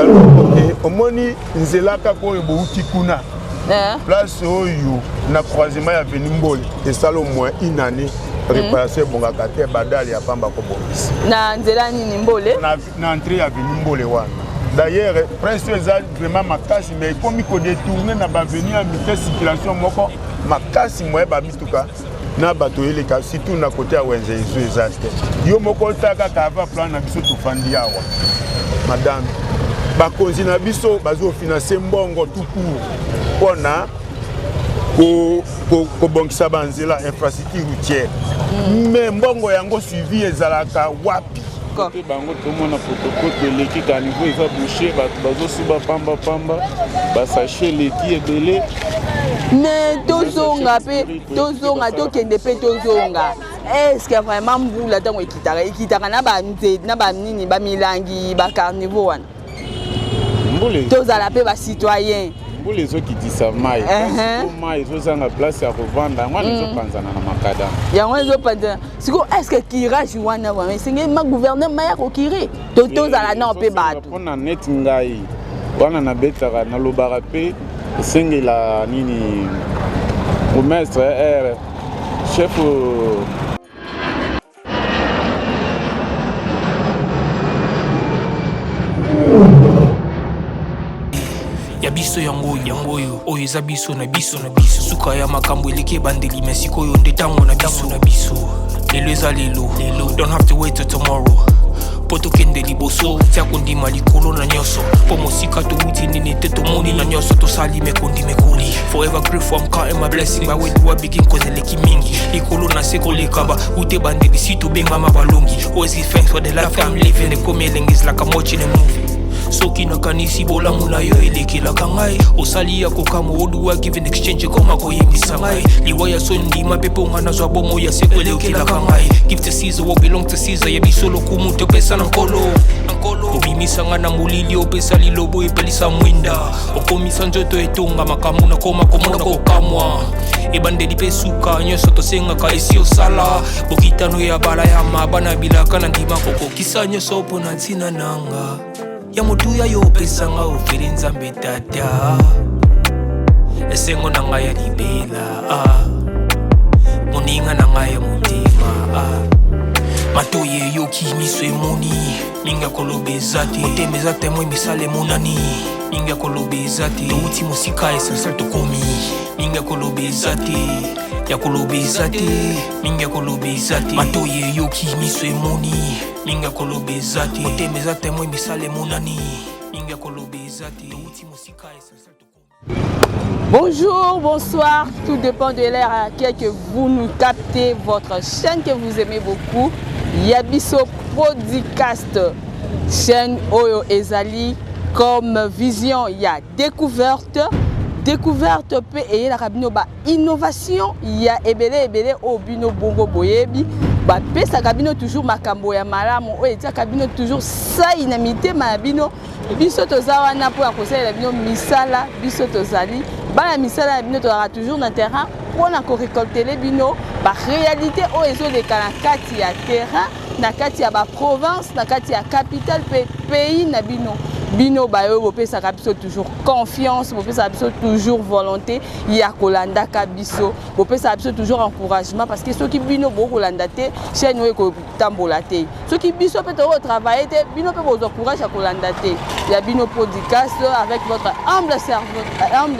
Eloko te, omoni nzela kaka oyo bouti kuna eh. Place oyo na croisement ya avenue Mbole, esala au moins une année réparation ebongaka te, badale ya pamba kobongisa. Na nzela nini, Mbole? Na entrée ya avenue Mbole wana. D'ailleurs, prince oyo eza vraiment makasi, mais ekomi kodétourner na baavenue ya mike, circulation moko makasi, moye bamituka na bato eleka, surtout na côté ya wenze ezo eza te. Yo moko otala kaka ava plan na biso tofandi awa, madame. Bakonzi na biso bazofinancer mbongo tout court mpona kobongisa banzela, infrastructure routière, mais mbongo yango suivi ezalaka wapi? Te, bango tomona potopoto eleki, caniveau eza bouché, bato bazosuba pambapamba, basachets eleki ebele. Mais tozonga mpe, tozonga, tokende mpe tozonga. Est ce que vraiment mbula ntango ekitaka, ekitaka na banzete, na banini, bamilangi, bacaniveau wana? Mbula Tozala mpe bacitoyen. Mbula ezokitisa mai, mai ezozanga place ya kovanda, yango wana ezopanzana na macadam. Yango ezopanzana. Sikoyo, est ce que curage wana vraiment esengeli ma gouvernement ya kocurer? Tozala nao mpe bato. Mpona neti ngai wana nabetaka, nalobaka mpe esengela nini, bourgmestre, r chef. Ya biso yango oyo, yango oyo, oyo eza biso na biso na biso. Suka ya makambo eleki ebandeli, me sikoyo nde ntango na biso na biso. Lelo eza lelo lelo, don't have to wait till tomorrow mpo tokende liboso. Tia kondima likolo na nyonso, mpo mosika towuti nini te, tomoni na nyonso tosali mekondi mekoli. Forever grateful, I'm counting my blessing. By where do I begin? Cause eleki mingi likolo na se koleka ba ute bandeli si tobengama balongi. Always give thanks for the life I'm living. Ekomi elengi, is like I'm watching a movie. Soki nakanisi bolamu na yo elekelaka ngai, osali ya kokamwa. Oduwa give in exchange, ekoma koyebisa ngai liwa ya so ndima mpe mponga nazwa bomo ya seko elekelaka ngai. Give to Caesar what belong to Caesar. Ya biso lokumu topesa na Nkolo, na Nkolo. Obimisa ngai na molili, opesa lilobo, epelisa mwinda, okomisa nzoto etonga makambo nakoma komona kokamwa. Ebandeli mpe suka, nyonso tosengaka esi osala. Bokitano ya bala ya mabana bilaka na ndima kokokisa nyonso mpo na ntina nanga ya motuya yo opesanga ofeli. Nzambe Tata, esengo na ngai ya libela, ah. Moninga na ngai ya motema, ah. Matoi eyoki, miso emoni, mingi ya koloba eza te. Motema eza témoin, misala emonani, mingi ya koloba eza te. Touti mosika, essentiel tokomi, mingi ya koloba eza te, ya koloba eza te, mingi ya koloba eza te. Matoi eyoki, miso emoni, mingi ya koloba eza te. Motema eza témoin, misala emonani, mingi ya koloba eza te. Touti mosika, essentiel tokomi. Bonjour, bonsoir, tout dépend de l'heure à laquelle que vous nous captez, votre chaîne que vous aimez beaucoup, Yabiso Podcast, chaîne oyo ezali comme vision ya découverte, découverte pe eyelaka bino ba innovation ya ebele ebele oyo bino bongo boyebi. Bapesaka bino toujours makambo ya malamu oyo etiaka bino toujours sai na mitema ya bino. Biso toza wana mpo ya kosalela bino misala. Biso tozali bana misala na bino, tozalaka toujours na terrain mpona korécolter bino baréalité oyo ezoleka na kati ya terrain, na kati ya baprovince, na kati ya capitale mpe pays na bino. Bino bayo bopesaka biso toujours confiance, bopesaka biso toujours volonté ya kolandaka biso, bopesaka biso toujours encouragement, parce que soki bino bokolanda te, chaîne oyo ekotambola te. Soki biso mpe tokotravailler te, bino mpe bozwa courage ya kolanda te. Ya bino podcast avec votre humble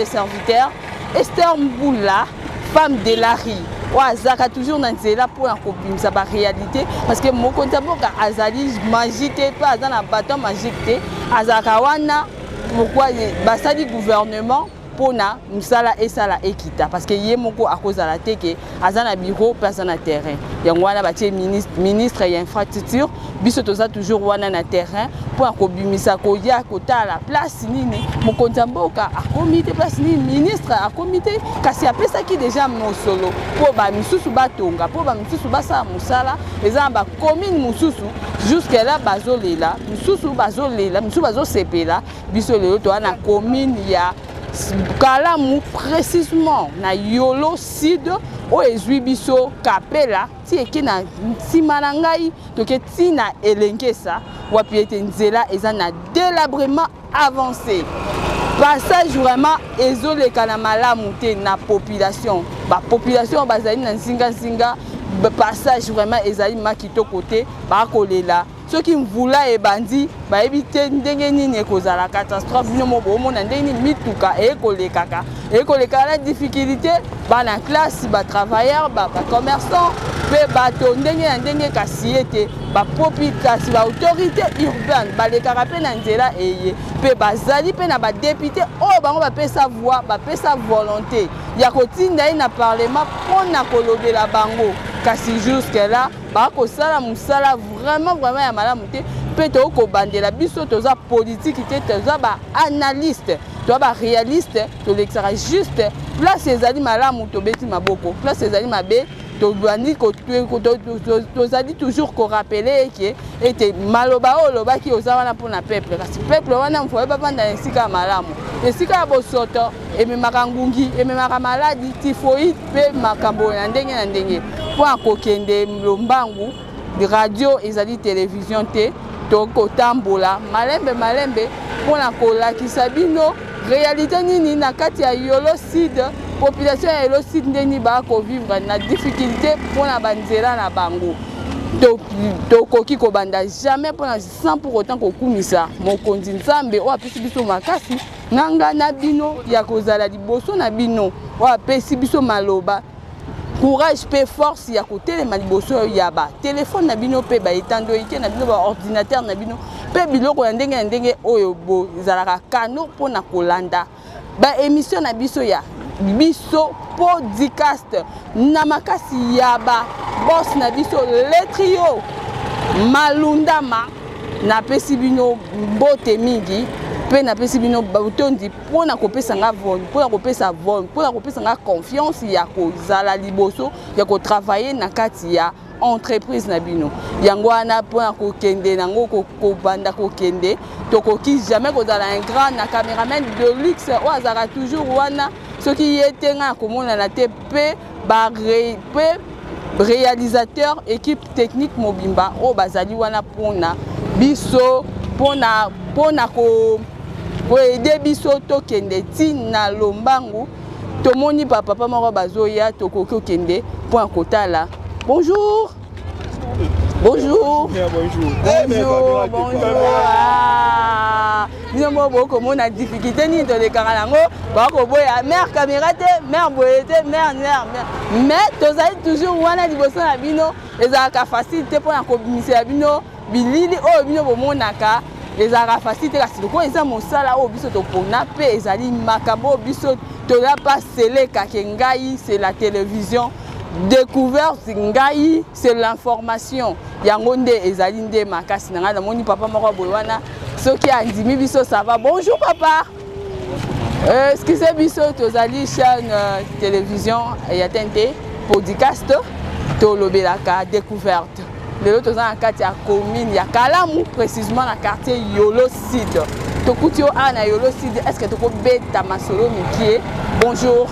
serviteur Esther Mbula, femme de la rue, oyo azalaka toujours na nzela mpona kobimisa baréalité, parce que mokonzi ya mboka azali magie te, mpe aza na bâton magique te. Azalaka wana pourquoi basali gouvernement? Mpona mosala esala ekita, parce que ye moko akozala te ke aza na bureau mpe aza na terrain. Yango wana batie ministre ya infrastructure. Biso toza toujours wana na terrain mpona kobimisa, koya kotala place nini mokonzi ya mboka akomi te, place nini ministre akomi te, kasi apesaki déjà mosolo mpo bamisusu batonga, mpo bamisusu basala mosala. Eza na bacommune mosusu jusque là bazolela, misusu bazolela, misusu bazosepela. Biso lelo toza na commune ya Kalamu, précisément na Yolo Sud. Oyo ezwi biso Kapela ti eke na nsima na ngai toke ti na Elengesa, wapi ete nzela eza na délabrement avancé. Passage vraiment ezoleka na malamu te na population. Ba population bazali na nzinga nzinga, passage vraiment ezali ma kitoko te, bakolela. Soki mvula ebandi, bayebi te ndenge nini ekozala catastrophe. Bino mo bomona ndenge nini mituka ekolekaka, ekolekaka na difficulté, bana classe, ba travailleurs, ba commerçants mpe bato ndenge na ndenge. Kasi ete bapopi, kasi ba autorité urbaine balekaka mpe na nzela eye, mpe bazali mpe na badéputé oyo bango bapesa voix, bapesa volonté ya kotinda ye na parlement mpona kolobela bango. Kasi jusque là bakosala mosala vraiment vraiment ya malamu te. Mpe tokobandela biso, toza politike te, toza baanalyste, toza baréaliste. Tolekisaka juste place ezali malamu, tobeti maboko, place ezali mabe, tobandi tozali toujours korappeler eke ete maloba oyo olobaki oza wana mpona peuple. Kasi peuple wana mfoye bavanda na esika ya malamu. Esika ya bosoto ememaka ngungi, ememaka maladi typhoïde mpe makambo ya ndenge na ndenge. Mpo ya kokende lombangu, radio ezali télévision te, tokotambola malembe malembe mpona kolakisa bino réalité nini na kati ya Yolo Sud. Population ya Yolo Sud ndeni bakovivre na difficulté mpona banzela na bango. Tokoki kobanda jamais mpona sans pour autant kokumisa mokonzi Nzambe oyo apesi biso makasi na nga na bino ya kozala liboso na bino, oyo apesi biso maloba, courage mpe force ya kotelema liboso ya batelefone na bino mpe baetando ike na bino, baordinateur na bino mpe biloko ya ndenge na ndenge oyo bozalaka kano mpona kolanda baémission na biso ya biso podcast na makasi ya baboss na biso, le trio Malundama. Napesi bino mbote mingi mpe napesi bino botondi mpona kopesa nga vol, mpona kopesa vol, mpona kopesa nga confiance ya kozala liboso ya kotravailler na kati ya entreprise na bino. Yango wana, mpona kokende nango, kobanda kokende, tokoki jamais kozala un grand na caméraman de luxe oyo azalaka toujours wana. Soki ye te, ngai akomonana te. Mpe mpe réalisateur, équipe technique mobimba oyo bazali wana mpona biso, mpona koaider biso tokende ntina lombangu. Tomoni bapapa moko bazoya, tokoki kokende mpona kotala. Bonjour, bonjour. Bonjour. Bonjour, bonjour. Ah, bino moko bokomona difficulté nini tolekaka nango. Bakoboya mare caméra te, mare boye te, mare mare, mais tozali toujours wana liboso na bino. Ezalaka facile te mpona kobimisela bino bilili oyo bino bomonaka, ezalaka facile te. Kasi lokola eza mosala oyo biso topona mpe ezali makambo oyo biso toya pa selekake, ngai c'est la télévision découverte, ngai c'est l'information, yango nde ezali nde makasi na ngai. Namoni papa moko boye wana, soki andimi biso, ça va. Bonjour papa. Excusez biso, tozali chaîne télévision ya TNT podcast, tolobelaka découverte. Lelo toza na kati ya commune ya Kalamu, précisément na quartier Yolo Sud. Tokuti yo awa na Yolo Sud, est ce que tokobeta masolo mike? Bonjour.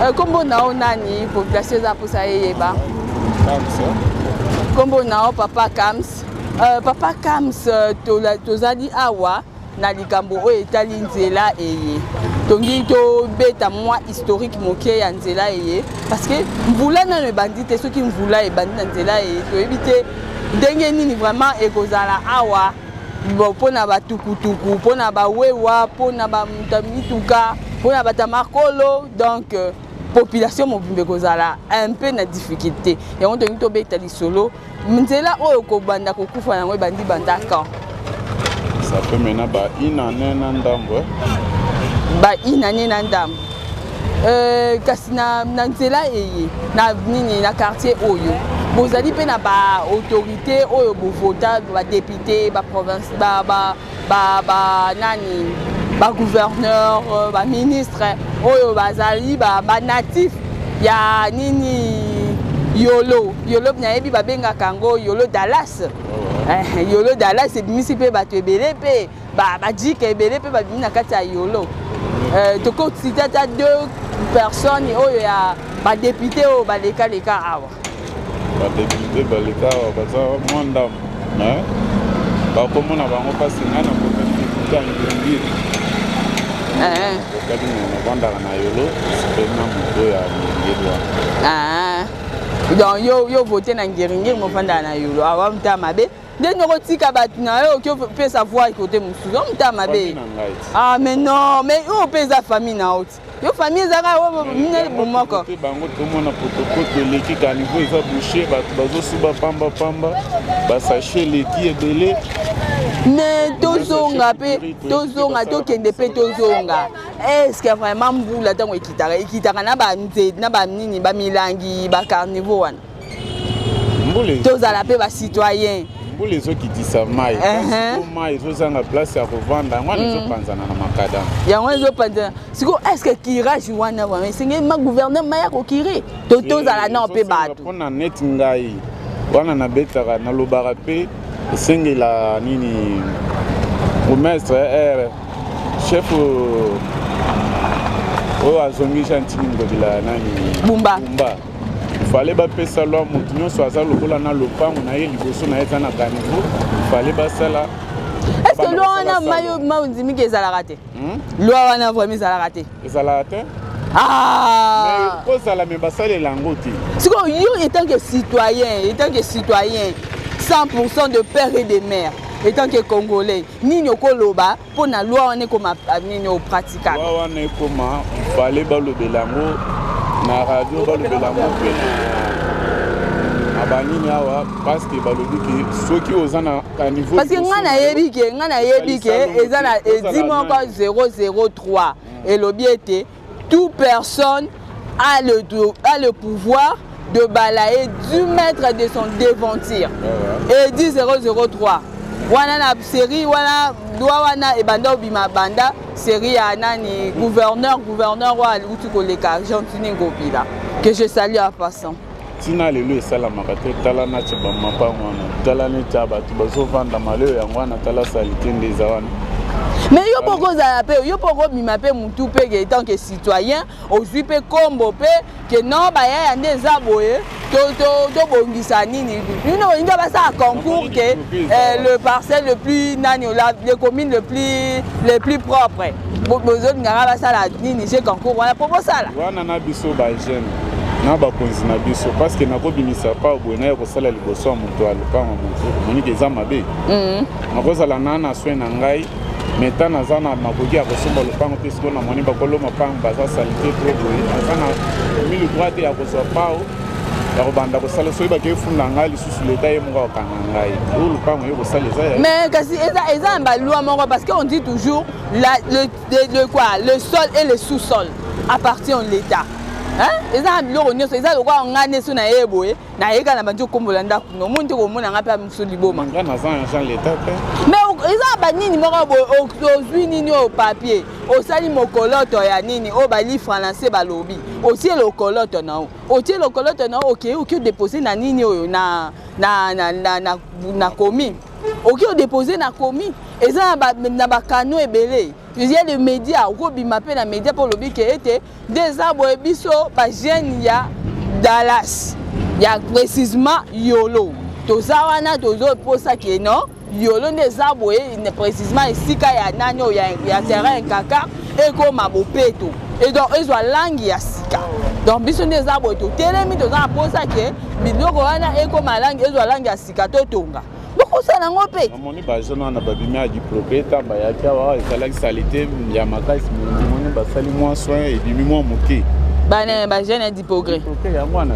Nkombo na yo nani? Population eza mposa eyeba nkombo na yo. Papa Kams. Papa Kams, tozali awa na likambo oyo etali nzela eye. Tongi tobeta mwa historique moke ya nzela eye, parce que mvula nano ebandi te. Soki mvula ebandi na nzela eye, toyebi te ndenge nini vraiment ekozala awa mpona batukutuku, mpona bawewa, mpona bamituka, mpona bato ya makolo. Donc population mobimba ekozala un peu na difficulté. Yango tolingi tobeta lisolo. Nzela oyo kobanda kokufa yango ebandi banda quand? Ça fait maintenant ba une année na ndambo. Ba une année na ndambo. Kasi na nzela eye na nini, na quartier oyo, bozali mpe na baautorité oyo bovota, badéputé, baprovince, ba, ba, nani, bagouverneur, baministre oyo bazali banatif ba ya nini, Yolo. Yolo nayebi babengaka yango Yolo Dallas. Yolo Dallas ebimisi mpe bato ebele mpe bajika ebele mpe babimi na kati ya Yolo. Tokociter ata deux personnes oyo ya Badéputé oyo balekaleka awa. Badéputé baleka awa baza mwa ndambo, mais bakomona bango mpasi. Ngai nakokaki député ya Ngiri-Ngiri, nakokaki, navandaka na Yolo, esipeli na moto ya Ngiri wana. Ah. Donc yo vote na Ngiri-Ngiri, mofandaka na Yolo awa, mutala mabe nde nokotika bato na yo, oki opesa voix kote mosusu, o mutala mabe. Famille na ngai ti. Ah, mais non, mais oyo mpe eza famille na yo ti, yo famille ezaka minene bomoko. Te, bango tomona potopoto eleki, caniveau eza bouché, bato bazosuba pambapamba, basachets eleki ebele. Mais tozonga mpe, tozonga, tokende mpe, tozonga. Est ce que vraiment mbula ntango ekitaka, ekitaka na banzete, na banini, bamilangi, bacaniveau wana? Mbula Tozala mpe bacitoyen. Mbula ezokitisa mai. Po mai ezozanga place ya kovanda, yango wana ezopanzana na macadam. Yango ezopanzana. Sikoyo, est ce que curage wana vraiment esengeli ma gouvernement ya kocurer to tozala nao mpe bato? Mpona neti ngai wana nabetaka, nalobaka mpe esengela nini, bourgmestre, r chef oyo azongi, Gentiny Ngobila, nani? Bumba. Bumba. Fallait bapesa loi, motu nyonso aza lokola na lopango na ye, liboso na ye eza na caniveau, fallait basala. Est ce que loi wana mayo ma ondimiki ezalaka te? Loi wana vraiment ezalaka te? Ezalaka te. Ah. Kozala, me basalela yango te. Sikoyo yo, étant que citoyen, étant que citoyen 100 de père et de mère, étant que Congolais, nini okoloba mpo na loi wana ekoma nini, opratikable? Loi wana ekoma, fallait balobela yango na radio, balobela yango mpe na banini awa, parce que balobi ke soki oza na caniveau Parce que ngai nayebi ke eza na édit moko 003, elobi ete toute personne a le pouvoir de balayer 10 mètres de son devanture. Édit 003 wana na série wana, loi wana ebanda obima banda série ya nani, gouverneur oyo aluti koleka, Gentiny Ngobila, que je salue en passant. Ntina lelo esalamaka te. Tala nati bamapango wana, tala neti ya bato bazovanda maleo yango wana, tala saleté nde eza wana. Mais yo mpo kozala mpe, yo mpo kobima mpe mutu mpe ke tant que citoyen ozwi mpe nkombo mpe ke non, bayaya nde eza boye, tobongisa nini, bino bolingi basala concours ke le parcelle le plus nani, le commune le plus propre, bozolingaka basala nini, je concours wana mpo bosala. Wana na biso bajeune na bakonzi na biso, parce que nakobimisa pa boye naya kosala liboso ya moto ya lopango, moto moniki eza mabe. Nakozala na soin na ngai, mais ta naza na makoki ya kosomba lopango te. Sikoyo namoni bakolo mapango baza saleté trop boye, naza na mili droit te ya kozwa pao ya kobanda kosala. Soki bakei funda ngai lisusu, leta ye moko akokanga ngai oyo lopango ye kosala eza ya Mais kasi eza na baloi moko, parce que on dit toujours la, le quoi, le sol et le sous-sol appartient à l'État, hein? Eza na biloko nyonso, eza lokola ngai nde so nayeye boye, nayeka na bandi okombola ndako, nomoni te komona ngai mpe mosu liboma. Ngai naza agent l'état te. Mais eza na banini moko boye, ozwi nini oyo, papier, osali mokoloto ya nini oyo bali français balobi, otie lokoloto na yo, otie lokoloto na yo, okei, oki odépose na nini oyo na commune, oki odépose na commune. Eza na bacanaux ebele ya le média, okobima mpe na média mpo olobi ke ete nde eza boye, biso bajeune ya Dallas, ya précisement Yolo, toza wana, tozoposa ke non, Yolo nde eza boye, précisement esika ya nani oyo ya terrain kaka ekoma bopeto et donc ezwa langi ya sika. Donc biso nde eza boye, totelemi, toza na mposa ke biloko wana ekoma langi, ezwa langi ya sika, totonga, bokosala yango mpe. Namoni bajeune wana babimi ya dipropriété, bayaki awa, ezalaki saleté ya makasi. Namoni basali mwa soin, ebimi mwa moke. Bana bajeune ya diprogrès. Yango wana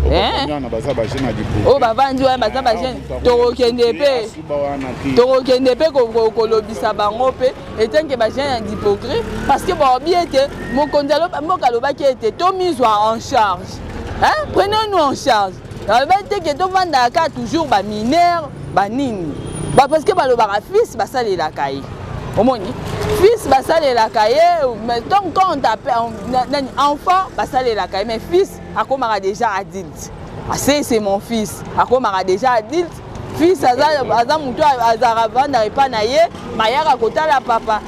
Eh? wana baza bajeune ya diprogrès. Oyo bavandi wana baza bajeune. Tokokende mpe kolobisa bango mpe etanke bajeune ya diprogrès, parce que baobi ete mokonzi mboka alobaki ete tomizwa en charge, hein? Prenez-nous en charge. Alobaki te ke tovandaka kaka toujours bamineur banini, parce que balobaka fils basalelaka ye, omoni fils basalelaka ye, mais donc quand on t'appelle nani, enfant basalelaka ye, mais fils akomaka déjà adulte. Ase c'est mon fils, akomaka déjà adulte. Fils aza motu azalaka vandaka epai na ye, mayaka kotala papa.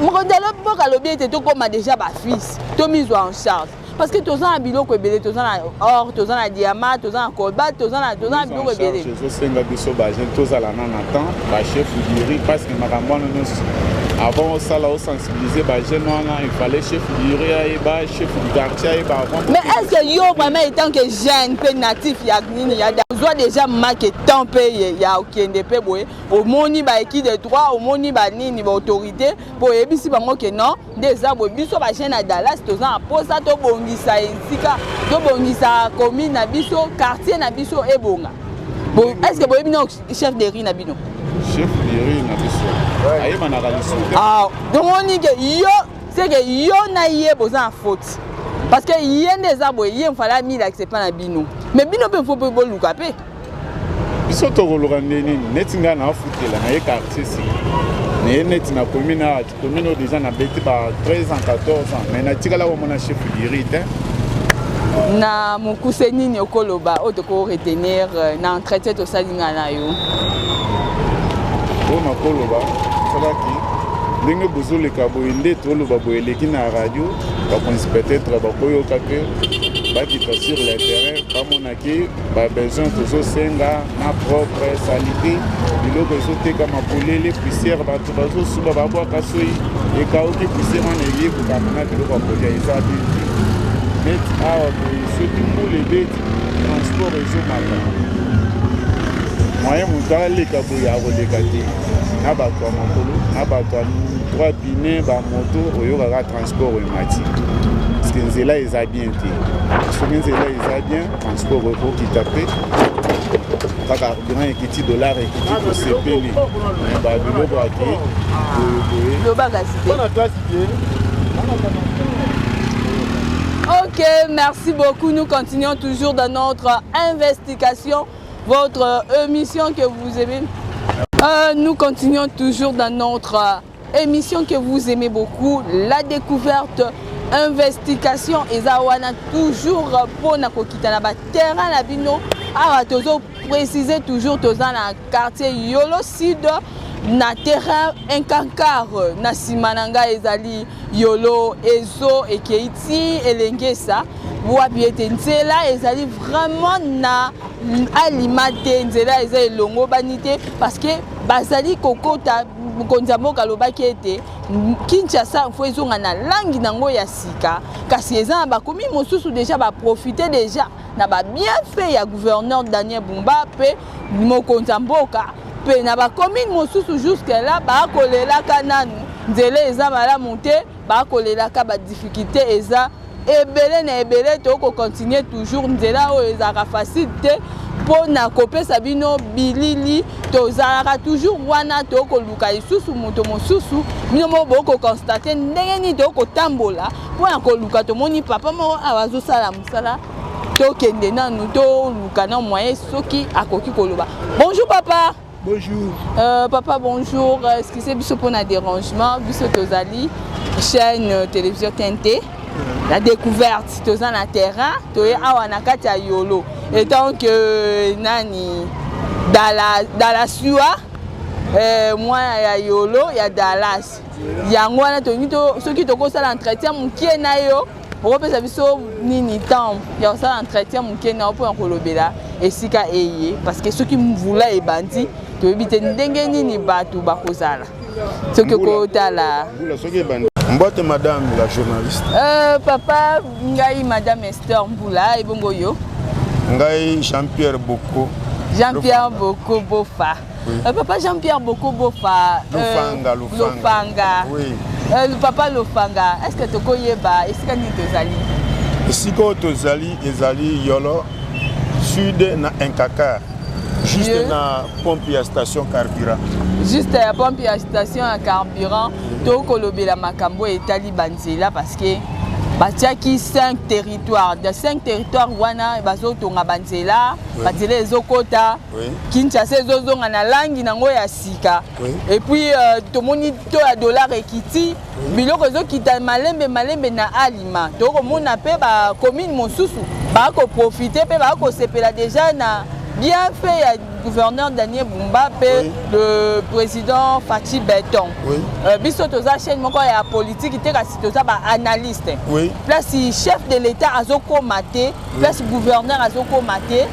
Mokonzi mboka alobi ete tokóma déjà bafils, tomizwa en charge. Parce que toza na biloko ebele, toza na or, toza na diamant, toza na cobalt, toza na biloko ebele. Ezosenga biso bajeune tozala na temps, bachef de rue, parce que makambo wana nyonso, avant osala, osensibiliser bajeune wana, il fallait chef de rue ayeba, chef du quartier ayeba avant. Mais est ce que yo vraiment, étant que jeune mpe natif ya nini, ya ozwa déjà make temps mpe ya okende mpe boye, omoni baéquipe de droit, omoni banini, baautorité, mpo oyebisi bango ke non, nde eza boye, biso bajeune ya Dallas toza na mposa tobongisa esika, tobongisa commune na biso, quartier na biso ebonga? Est ce que boyebi no chef de rue na bino? Chef de rue na biso ayebanaka lisusu te. Ah, tomoni ke yo, c'est que yo na ye boza na faute, parce que ye nde eza boye, ye mfala amilakisa epa na bino, mais bino mpe fo mpe boluka mpe. Biso tokoluka nde nini? Neti ngai naafutela na ye quartier sika naye, neti na commune awa, commune oyo déjà nabeti ba 13 ans, 14 ans, mais natikala komona chef de rue te. Na mokuse, nini okoloba oyo tokoretenir na entretien tosali nga na yo? Oyo nakoloba, salaki ndenge bozoleka boye, nde toloba boye, eleki na radio, bakonzi peut-être bakoyoka mpe bakita sur le terrain, bamonaki babesoin tozosenga na propre salité, biloko ezotekama polele, poussière, bato bazosuba, babwaka soi ekauki, poussière wana eyebukaka na biloko ya kolia, eza bien te. Neti awa boye, soki mbula ebeti, transport ezomata, moyen moto aleka boye akoleka te, na bato ya makolo, na bato ya trois pneus, bamoto, oyokaka transport emati, parce que nzela eza bien te. Soki nzela eza bien, transport ekokita mpe kaka, carburant ekiti, dollar ekiti, tosepeli, mais babiloko ake boye boye. Lobaka cité. Ok, merci beaucoup. Nous continuons toujours dans notre investigation, votre émission que vous aimez. Nous continuons toujours dans notre émission que vous aimez beaucoup, la découverte investigation. Eza wana toujours mpona kokita na baterrain na bino. Awa tozo préciser toujours, toza na quartier Yolo Sud, na terrain Inkankar. Na nsima na ngai ezali Yolo, ezo ekei ti Elengesa, wapi ete nzela ezali vraiment na alima te, nzela eza elongo bani te, parce que bazali kokota. Mokonzi ya mboka alobaki ete Kinshasa fo ezonga na langi nango ya sika, kasi eza na bakomi mosusu déjà baprofite déjà na babienfait ya gouverneur Daniel Bumba mpe mokonzi ya mboka, mpe na bacommune mosusu jusque là bakolelaka nanu nzela eza malamu te, bakolelaka, badifficulté eza ebele na ebele. Tokokontinue toujours, nzela oyo ezalaka facile te mpo na kopesa bino bilili. Tozalaka toujours wana, tokoluka lisusu moto mosusu, bino moko bokoconstate ndenge nini tokotambola mpo na koluka. Tomoni papa moko awa azosala mosala, tokende nanu toluka na moyen soki akoki koloba. Bonjour papa. Bonjour. Papa, bonjour. Excusez biso mpona dérangement. Biso tozali chaîne télévision TNT, la découverte. Toza na terrain, toye awa na kati ya Yolo, étant que nani dans la sua, mwana ya Yolo, ya Dallas. Yango wana tolingi soki tokosala entretien mokie na yo, okopesa biso nini temps ya kosala entretien moke na yo mpona kolobela esika eye, parce que soki mvula ebandi, toyebi te ndenge nini bato bakozala soki okotala. Mbula soki ebandi. Mbote madame la journaliste. Papa, ngai madame Esther Mbula. Ebongo yo? Ngai Jean-Pierre Boko. Jean-Pierre Boko Bofa. Oui. Papa Jean-Pierre Boko Bofa. Lofanga, Lofanga. Lofanga. Oui. Papa Lofanga, est ce que tokoyeba esika nini tozali? Esika oyo tozali ezali Yolo Sud na Inkakar, juste na pompe ya station carburant. Juste ya pompe ya station ya carburant. Tokolobela makambo etali banzela, parce que batiaki 5 territoire. De 5 territoire wana bazotonga banzela, banzela ezokota, Kinshasa ezozonga na langi nango ya sika. Et puis tomoni to ya dollar ekiti, biloko ezokita malembe malembe na alima. Tokomona mpe bacommune mosusu bakoprofite mpe bakosepela déjà na bienfait ya gouverneur Daniel Bumba mpe le président Fatshi Béton. Biso toza chaîne moko ya politique te, kasi toza baanalyste. Place chef de l'État azokóma te, place gouverneur azokóma te,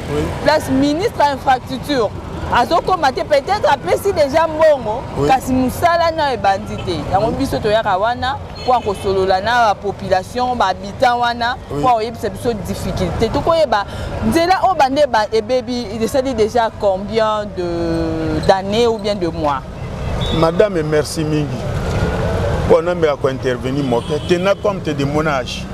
place ministre ya infrastructure azokóma te, peut-être apesi déjà mbongo, kasi mosala na ebandi te. Yango biso toyaka wana mpo kosolola na bapopulation, bahabitant wana, mpo oyebisa biso difficulté. Tokoyeba nzela oyo bande ebebi esali déjà combien de d'années ou bien de mois? Madame, merci mingi mpo nameka kointervenir moke tena compte de mon âge.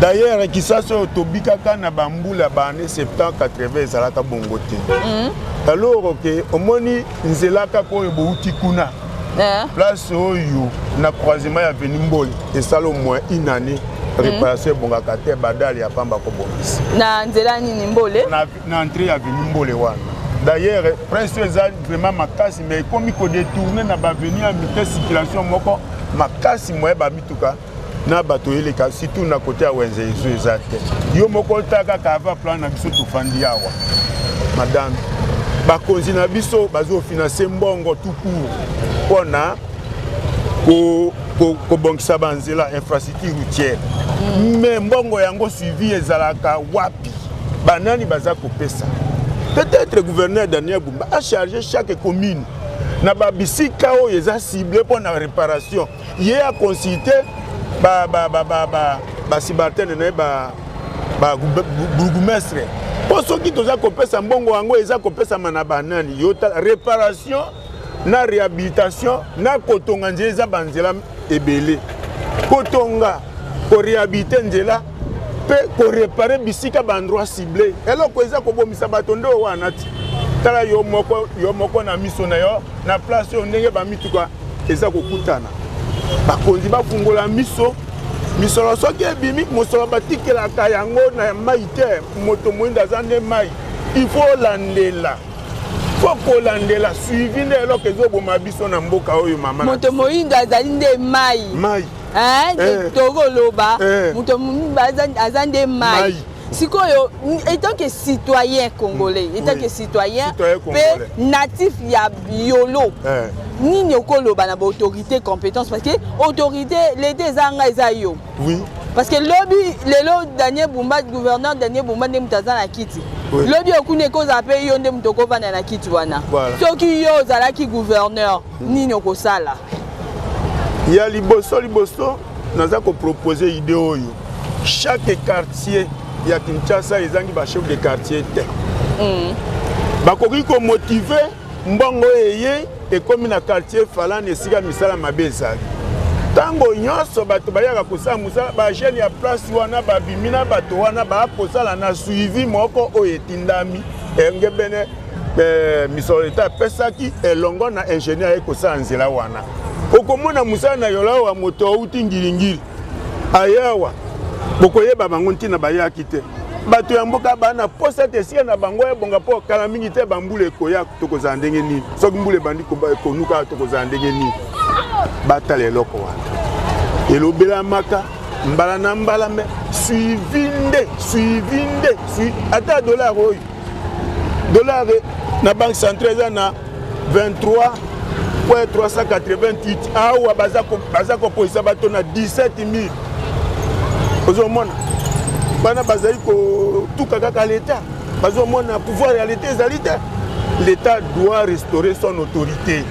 D'ailleurs, Kisasa oyo tobikaka na bambula baannées 70, 80, ezalaka bongo te. Alors ke omoni nzela kaka oyo bouti kuna, place oyo na croisement ya avenue Mbole, esala au moins une année, réparation ebongaka te, badale ya pamba kobongisa. Na nzela nini, Mbole? Na entrée ya avenue Mbole wana. D'ailleurs, prince oyo eza vraiment makasi, mais ekomi kodétourner na baavenue ya mike, circulation moko makasi, moye bamituka na bato eleka, surtout na côté ya wenze. Ezo eza te, yo moko ota kaka ava plan na biso tofandi awa. Madame, bakonzi na biso bazofinancer mbongo tout court mpona kobongisa banzela, infrastructure routière, mais mbongo yango, suivi ezalaka wapi? Banani baza kopesa? Peut-être gouverneur Daniel Bumba acharge chaque commune na babisika oyo eza cible mpo na réparation, ye aconsulte basubalterne na ye, babourgmestre, mpo soki toza kopesa mbongo yango, eza kopesama na banani? Yo tala, réparation na réhabilitation na kotonga nzela eza banzela ebele. Kotonga, koréhabiliter nzela mpe koréparer bisika, baendroit ciblé. Eloko eza kobomisa bato nde wana ti tala yo moko, yo moko na miso na yo, na place oyo ndenge bamituka eza kokutana. Bakonzi bafungola miso. Misolo soki ebimi, mosolo batikelaka yango na mai te. Moto moyindo aza nde mai, il faut olandela, faut kolandela, suivi nde eloko ezoboma biso na mboka oyo, mama. Moto moyindo azali nde mai. Mai. Tokoloba moto moyindo aza nde mai. Sikoyo, étant que citoyen congolais, étant que citoyen mpe natif ya Yolo, nini okoloba na baautorité compétence? Parce que autorité l'État eza nga, eza yo. Parce que lobi, lelo Daniel Bumba, gouverneur Daniel Bumba nde moto aza na kiti. Lobi okuni ekozala mpe yo nde moto okovanda na kiti wana. Soki yo ozalaki gouverneur, nini okosala? Ya liboso liboso, naza kopropose idée oyo: chaque quartier ya Kinshasa ezangi bachef de quartier te. Bakoki komotiver mbongo eye ekómi na quartier falani, esika misala mabe ezali. Ntango nyonso bato bayaka kosala mosala, bajeune ya place wana babimi na bato wana, bakosala na suivi moko oyo etindami engebene misolo leta apesaki elongo na ingénieur aye kosala nzela wana. Okomona mosala na yola awa, moto auti Ngiri-Ngiri ayawa, bokoyeba bango ntina bayaki te. Bato ya mboka bana posa te esika na bango ebonga, mpo kala mingi te bambula ekoya. Tokozala ndenge nini soki mbula ebandi konuka? Tokozala ndenge nini? Batala eloko wana elobelamaka mbala na mbala, mais suivi nde, suivi nde. Ata dollar oyo, dollar na banque centrale eza na 23.388, awa baza kopolisa bato na 17 000. Ozomona bana bazali kotuka kaka l'État, bazomona pouvoir ya l'État ezali te. L'État doit restaurer son autorité.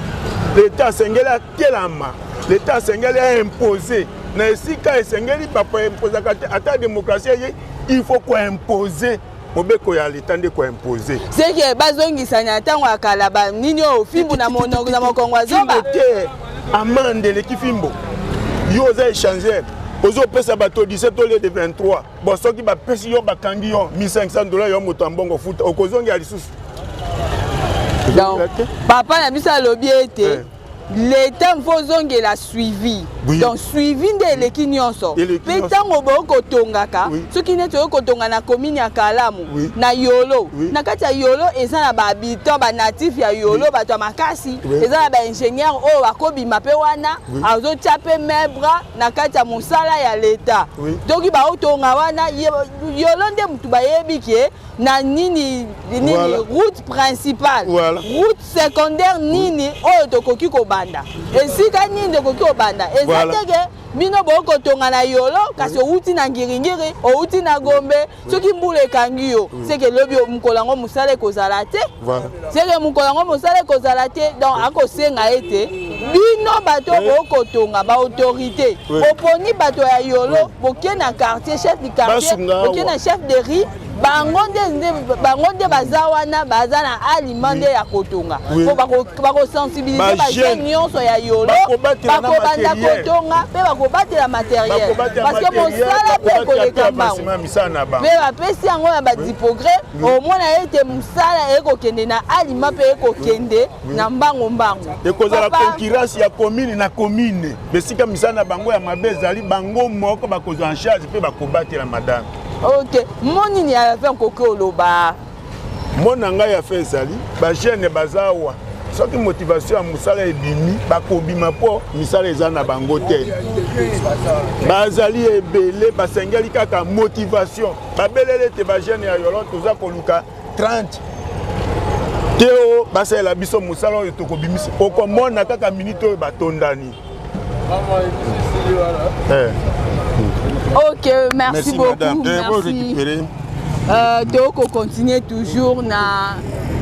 L'État asengeli atelama, l'État asengeli aimposer na esika esengeli. Bakoimposaka te, ata démocratie eye, il faut koimposer mobeko ya leta nde koimposer. Seke bazongisa na ntango ya kala, banini oyo, fimbu na monoko na mokongo azoba. Te, amende eleki fimbo. Yo oza échangeur, ozopesa bato 17 au lieu de 23. Bon, soki bapesi yo, bakangi yo 1500 $, yo moto ya mbongo, futa, okozongela lisusu. Donc papa na biso alobi ete l'État mpo ozongela suivi. Donc suivi nde eleki nyonso. Mpe ntango boyokotongaka, soki neti oyokotonga na commune ya Kalamu, na Yolo, na kati ya Yolo eza na bahabitant, banatif ya Yolo, bato ya makasi, eza na baingénieur oyo bakobima mpe wana azotia mpe maître na kati ya mosala ya l'État. Donc baotonga wana, Yolo nde motu bayebi ke. Na nini nini? Voilà. Route principale, Voilà. route secondaire, nini oyo tokoki kobanda, esika nini tokoki kobanda eza Voilà. te ke bino bokotonga na Yolo, kasi owuti na Ngiringiri, owuti na Gombe. Soki mbula ekangi yo, seke lobi mokolo yango mosala ekozala te. Voilà. Seke mokolo yango mosala ekozala te. Donc akosenga ete bino bato bokotonga, baautorité, boponi bato ya Yolo, boke na quartier, chef du quartier, Basunga awa. boke na chef de rue, bango nde bango nde baza wana, baza na alima nde ya kotonga, po bakosensibiliser bajeune nyonso ya Yolo, Bakobatela na bakobanda matériel. kotonga mpe bakobatela matériel, Bakobatela parce que matériel, mosala mpe bakobatela mpe ekoleka mbango. avancement ya misala na bango. Mpe bapesi yango na badiprogrès, omona ete mosala ekokende na alima mpe ekokende na mbango mbango. Ekozala Papa, concurrence ya commune na commune. Besika misala na bango ya mabe ezali, bango moko bakozwa en charge mpe bakobatela, madame. Ok, mo nini ya fin koki oloba? Mpo na ngai ya fe ezali, bajeune baza awa, soki motivation ya mosala ebimi, bakobima, mpo misala eza na bango te. Bazali ebele, basengeli kaka motivation. Babeleli ete bajeune ya Yolo toza koluka 30 te o basalela biso mosala oyo tokobimisa. Okomona kaka minute oyo batondani. Eh. Ok, merci, Merci, beaucoup. madame. Eh, Merci. récupérer. Tokocontinue toujours na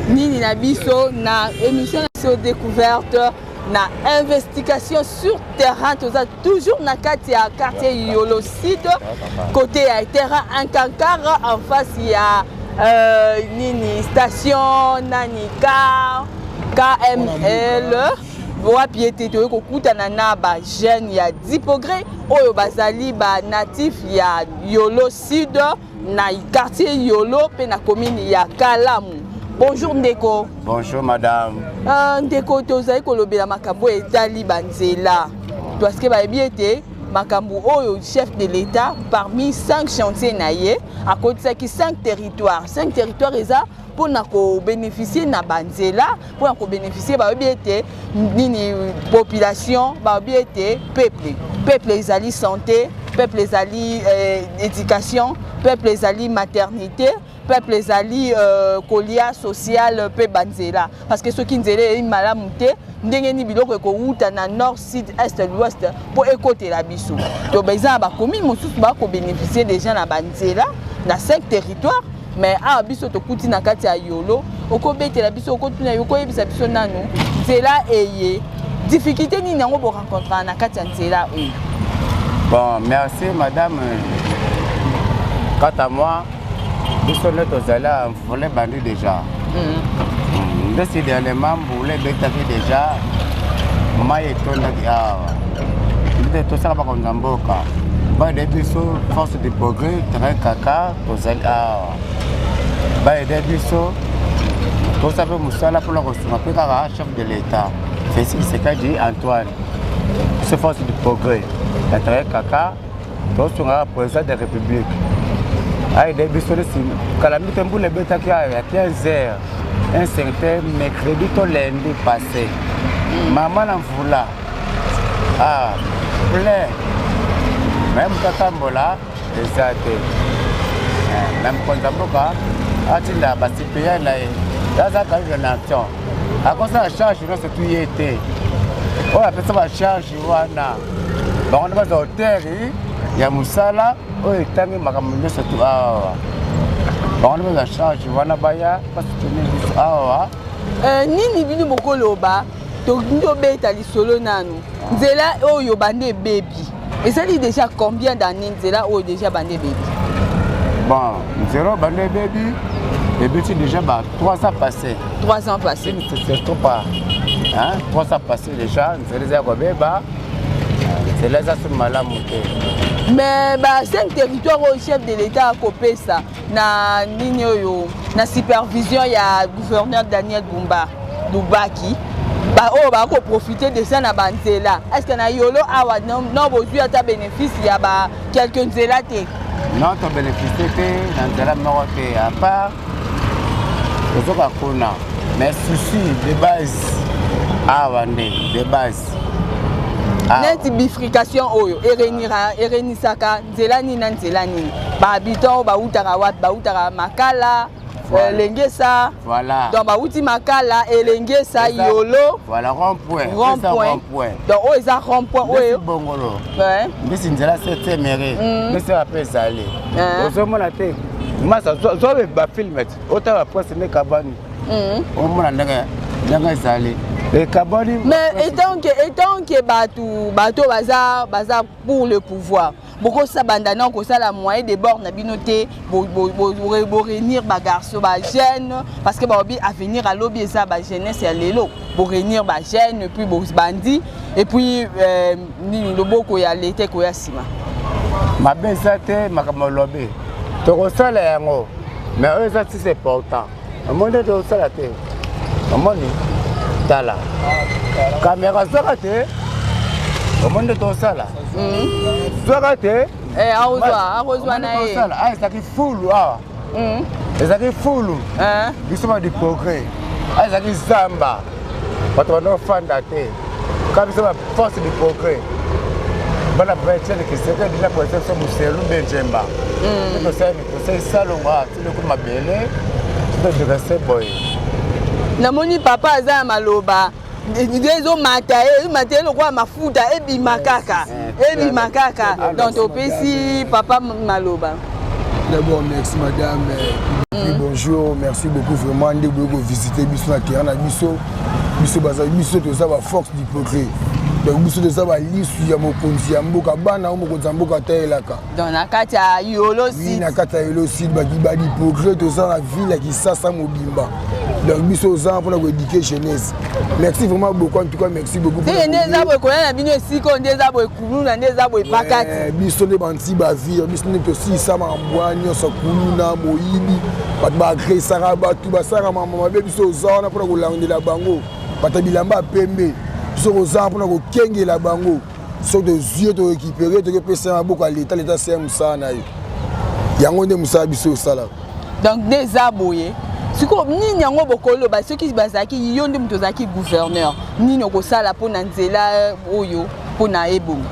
nini na biso, na émission na biso découverte, na investigation sur terrain. Toza toujours na kati ya quartier Yolo Sud, côté ya terrain Ankankara, en face ya nini, station nani, car KML, wapi ete toyei kokutana na bajeune ya Diprogrès oyo bazali banatif ya Yolo Sud, na quartier Yolo mpe na commune ya Kalamu. Bonjour ndeko. Bonjour madame. Ndeko, tozali kolobela makambo oyo etali banzela, parce que bayebi ete makambo oyo chef de l'État, parmi cinq chantier na ye, akotisaki cinq territoire. Cinq territoire eza mpona kobénéficie na banzela, mpona kobénéficie. Bayebi ete nini, population, bayebi ete peuple ezali santé, peuple ezali éducation, peuple ezali maternité, peuple ezali kolia, social mpe banzela. Parce que soki nzela eyei malamu te, ndenge nini biloko ekowuta na nord, sud, est, l'ouest mpo ekotela biso? To eza na bacommune mosusu bakobénéficie déjà na banzela na 5 territoire, mais awa biso tokuti na kati ya Yolo. Okobetela biso, okotuna, okoyebisa biso nanu nzela eye, difficulté nini yango borencontraka na kati ya nzela oyo? Bon, merci madame. Quant à moi, biso nde tozali mvula ebandi déjà. Nde si dernièrement mbula ebetaki déjà, mai etondaki awa. Nde tosala bakonzi ya mboka baaider biso, Force de Progrès, terrain kaka tozali awa, baaider biso, tosala mpe mosala mpona kosunga mpe kaka chef de l'État Félix Tshisekedi Antoine. Biso Force du Progrès na terrain kaka tosungaka président de République aide biso. Nesi kala mbi te, mbula ebetaki awa ya 15 heures, un certain mercredi to lundi passé. Mama, na mvula, ah, plein, me moto atambola eza te. Na mokonzi ya mboka atinda basuppléant na ye, aza kaka nation, akosala charge nyonso tu ye te. Oyo apesa bacharge wana, bango nde bazwa hauteur ya mosala oyo etangi makambo nyonso tu awa. Bango nde bazwa charge wana, baya basoutenir biso awa. Nini bino bokoloba? Tolingi tobeta lisolo nanu. Nzela oyo bande ebebi ezali déjà combien d'année, nzela oyo déjà bande ebebi? Bon, nzela oyo bande ebebi, ebeti déjà ba 3 ans passé. 3 ans passé. C'est trop pas, hein? 3 ans passé déjà, nzela eza ya kobeba, nzela eza so malamu te. Mais ba 5 territoire oyo chef de l'État akopesa na nini oyo, na supervision ya gouverneur Daniel Bumba Lubaki, oyo bakoprofite déjà na banzela, est ce que na Yolo awa no bozwi ata bénéfice ya ba quelque nzela te? Non, tobénéficie te na nzela moko te, à part tozoka kuna. Mais souci de base awa nde de base. Neti bifurcation oyo erenisaka nzela nini na nzela nini? Bahabitant oyo bautaka wapi? Bautaka Makala? Elengesa. Voilà. Donc bauti Makala, Elengesa, Yolo. Voilà, rond-point. Rond-point. Donc oyo eza rond-point oyo. Bongolo. Ouais. Mbisi nzela 7e rue. Mbisi ape ezali. Ozomona te. Masa zwa ba film otala prince ne kabani. Omona ndenge ndenge ezali. Ekabani. Mais étant que bato baza pour le pouvoir, bokosa banda na kosala moyen de bord na bino te, boréunir bagarçon, bajeune, parce que balobi avenir alobi eza bajeunesse ya lelo. Boréunir bajeune, puis bandi, et puis nini, loboko ya leta ekoya nsima. Mabe eza te, makambo olobi tokosala yango, mais oyo eza très important. Omoni nde tokosala te, omoni, tala kamera, zwaka te, omoni nde tokosala, zwaka te. Akozwa na ye. Awa ezalaki fulu, awa ezalaki fulu. Biso ba du progrès, awa ezalaki zamba, bato banda kofanda te. Ka biso ba force du progrès, bana Etienne Tshisekedi na président biso Moselu Benjemba, nde tosali salongo awa tiloko mabele, todresse boye. Namoni papa aza na maloba nde ezomata ye, ezomata ye lokola mafuta, ebima kaka, ebima kaka. Donc topesi papa maloba. D'abord, merci madame. Puis bonjour, merci beaucoup vraiment nde boye kovisite biso na terrain na biso. Biso baza, biso toza baforce du progrès. Donc biso toza balisu ya mokonzi ya mboka, bana oyo mokonzi ya mboka atayelaka. Donc na kati ya Yolo Oui, na kati ya Yolo Sud, badi progrès, toza na ville ya Kisasa mobimba. Donc biso oza mpona koéduquer jeunesse. Merci vraiment beaucoup, en tout cas merci beaucoup. Teke nde eza boye koya na bino esika oyo, nde eza boye kuluna, nde eza boye pakati. Biso nde banti bavire, biso nde tosilisa makambo wana nyonso, kuluna, moyibi, bato baagresaka bato, basalaka makambo mabe. Biso oza wana mpona kolandela bango. Bato ya bilamba ya pembe, biso koza mpona kokengela bango. Soki tozwi ye, torécupérer, tokepesa maboko ya leta, leta asala mosala na ye. Yango nde mosala biso osalaka. Donc nde eza boye. Sikoyo nini yango bokoloba soki bazalaki yo nde moto ozalaki gouverneur, nini okosala mpona nzela oyo, mpona ebongo?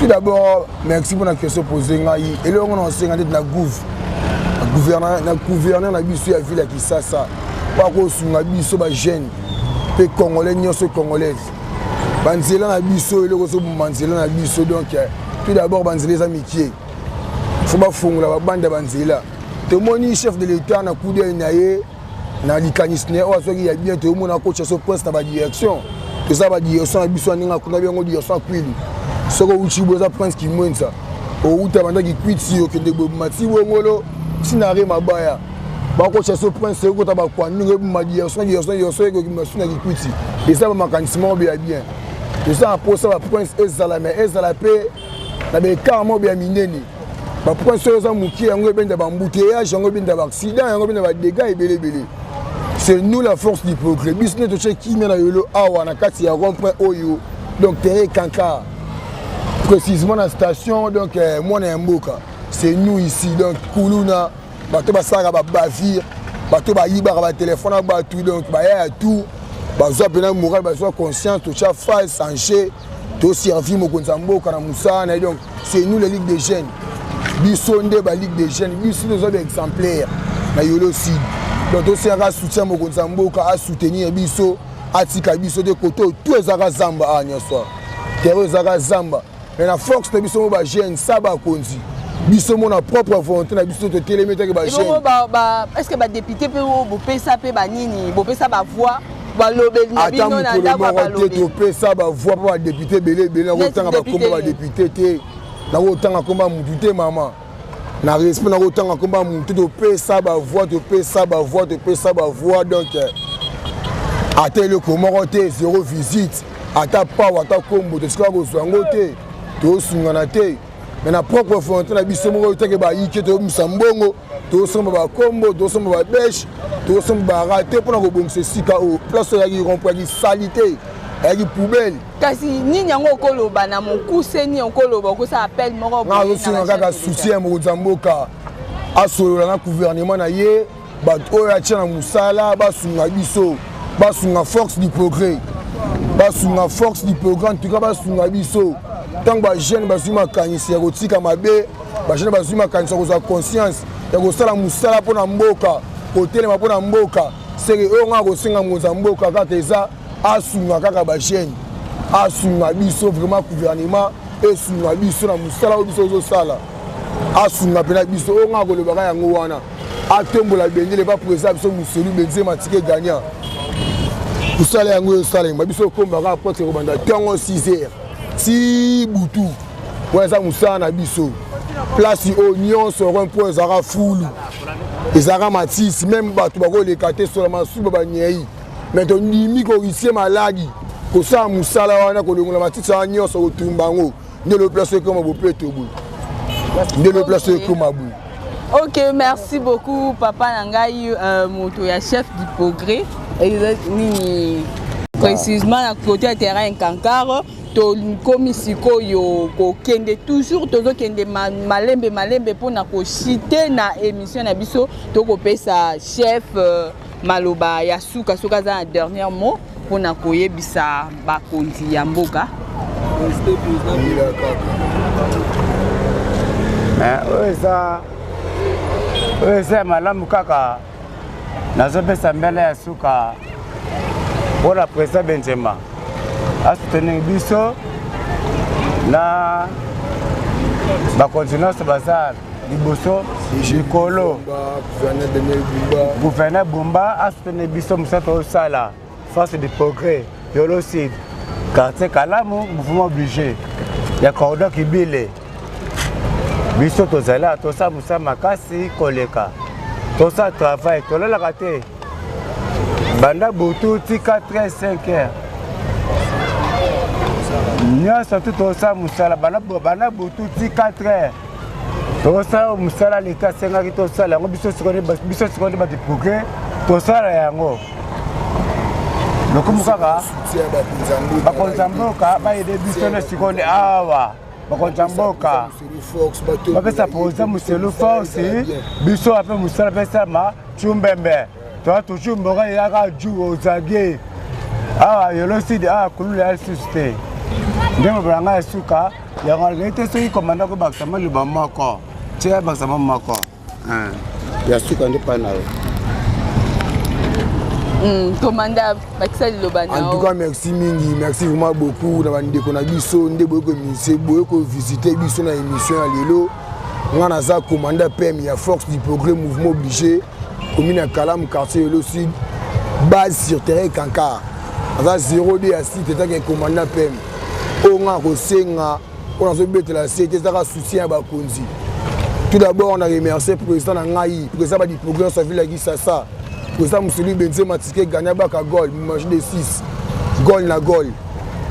Tout d'abord, merci mpona question posé ngai. Eloko na osenga ndeti na gouv na gouverneur na biso ya ville ya Kisasa, mpo akosunga biso bajeune mpe congolais nyonso, congolaise, banzela na biso, eloko ozoboma nzela na biso. Donc tout d'abord, banzela eza mikie, faut bafongola babanda ya banzela. Tomoni chef de l'État na coup d'œil na ye, na likanisi na ye oyo azwaki ya bien, toyomona akotya so prince na badirection. Toza badirection na biso ya ndenge akunda biango, direction ya Kwili. Soki outi boye, eza prince Kimwenza, outa bandaki Kwiti, okende boye mati Bongolo, ntina re mabaya, bakotya so prince, ekota bakwandungu, ebima direction, direction, direction, ekokima su na Kikwiti. Eza bamakanisi moko ya bien. Toza na mposa baprince ezala, mais ezala mpe na baécart moko ya minene. Baprince oyo eza mokie, yango ebenda baembouteillage, yango ebenda baaccident, yango ebenda badégâts ebele ebele. C'est nous la force du progrès, biso nde totie kimia na Yolo awa na kati ya rond point oyo, donc terrain Kankar, précisément na station. Donc mwana ya mboka, c'est nous ici. Donc kuluna, bato basalaka babavire, bato bayibaka batelefone na bato, donc baya ya tout, bazwa mpena moral, bazwa conscience, totya face sanche, toservi mokonzi ya mboka na mosala na ye. Donc c'est nous les ligues des jeunes, biso nde baligue des jeunes, biso nde toza baexemplaire na Yolo Sud. Donc tosengaka soutien, mokonzi ya mboka asoutenir biso, atika biso te. Kote oyo tout ezalaka zamba, awa nyonso terrain ezalaka zamba, mais na force na biso mo bajeune sa bakonzi, biso mo na propre volonté na biso totelemi etaki bajeune. Est ce que badéputé mpe oyo bopesa mpe banini, bopesa bavoix, balobeli na ata bino na mokolo ndako ya moko te. balobeli? Topesa bavoix mpo badéputé ebele ebele, nakotanga bakombo badéputé te, nakotanga komba ya mutu te, mama, na respect, nakotanga komba ya mutu te. Topesa bavoix, topesa bavoix, topesa bavoix, donc ata eloko moko te, zéro visite, ata pawa, ata kombo totikaka kozwa yango te, tosungana te. Mais na propre volonté na biso moko teke bayike, toyobimisa mbongo, tosomba bakombo, tosomba babêche, tosomba barate mpona kobongisa esika oyo. Place oyo eyaki rond-point, eyaki saleté, eyaki poubelle. Kasi nini yango okoloba na mokuse? Nini okoloba? Okosala appel moko? Nga azosenga kaka soutien ya mokonzi ya mboka, asolola na gouvernement na ye, bato oyo atia na mosala basunga biso, basunga force du progrès, basunga force du progrès. En tout cas basunga biso. Ntango bajeune bazwi makanisi ya kotika mabe, bajeune bazwi makanisi ya kozwa conscience ya kosala mosala mpo na mboka. Kotelema mpo na mboka seke oyo ngai kosenga mokonzi ya mboka kaka eza asunga kaka bajeune, asunga biso vraiment, gouvernement esunga biso na mosala oyo biso ozosala, asunga mpena biso. Oyo ngai kolobaka yango wana, atombola bendele pa président biso Moselu Benzema tike gagnant. Kosala yango ezosalema biso okombaka apotre kobanda ntongo 6 heures ti butu. Wana eza mosala na biso. Place oyo nyonso rond point ezalaka fulu, ezalaka matisi, meme bato bakoleka te, sola masuba banyei. Mais tondimi korisie maladi kosala mosala wana, kolongola matiti wana nyonso, kotumba yango, nde lo place ekoma bopeto boye, nde lo place ekoma boye. Ok, merci beaucoup papa na ngai, moto ya chef du progrès nini précisément na côté ya terrain Kankaro. Tokomi sikoyo kokende, toujours tozokende malembe malembe mpona koshite na émission na biso. Tokopesa chef maloba ya suka, soki aza na dernier mot mpona koyebisa bakonzi ya mboka. Oyo eza ya malamu kaka. Nazopesa mbele ya suka mpona président Benzema asoutenir biso na bakonzi nyonso baza liboso likolo, gouverneur Bumba asoutenir biso mosala tozosala, Force de progrès Yolo Sud, quartier Kalamu, mouvement obligé ya cordon Kibile. Biso tozali awa, tosala mosala makasi koleka, tosala travail, tolalaka te banda butu ti 4 heures, 5 heures nyonso tu tosala mosala banda butu ti 4 heures, tosala mosala leta asengaki tosala yango. Biso sikoyo nde bato progrès, tosala yango. Lokumu kaka bakonzi ya mboka bayede biso nde sikoyo nde awa bakonzi ya mboka bapesa président Moselu force. Biso ape mosala pesama cumbembe, toa toujours mboka eyaka ju ozage awa Yolo Sud awa kulula ya lisusu te. Nde mobala ngai ya suka yango alingi te. Soki komanda kobakisa maloba moko, tia bakisa mo moko ya suka nde mpa na yo. Komanda, bakisa liloba na. En tout cas, merci mingi, merci vraiment beaucoup na bandeko na biso nde boye komise, boye kovisite biso na émission ya lelo. Nga naza commandant PM ya Force du progrès, mouvement obligé, commune ya Kalamu, quartier Yolo Sud, base sur terrain Kankar, aza 02 ya site. Etaki commandant PM oyo nga kosenga oyo nazobetela se te, ezaka soutien ya bakonzi. Tout d'abord na remercier président na ngai, président badi progrès ya ville ya Kisasa, président Moselu Benzema tike gagna baka gol match de 6 gol na gol.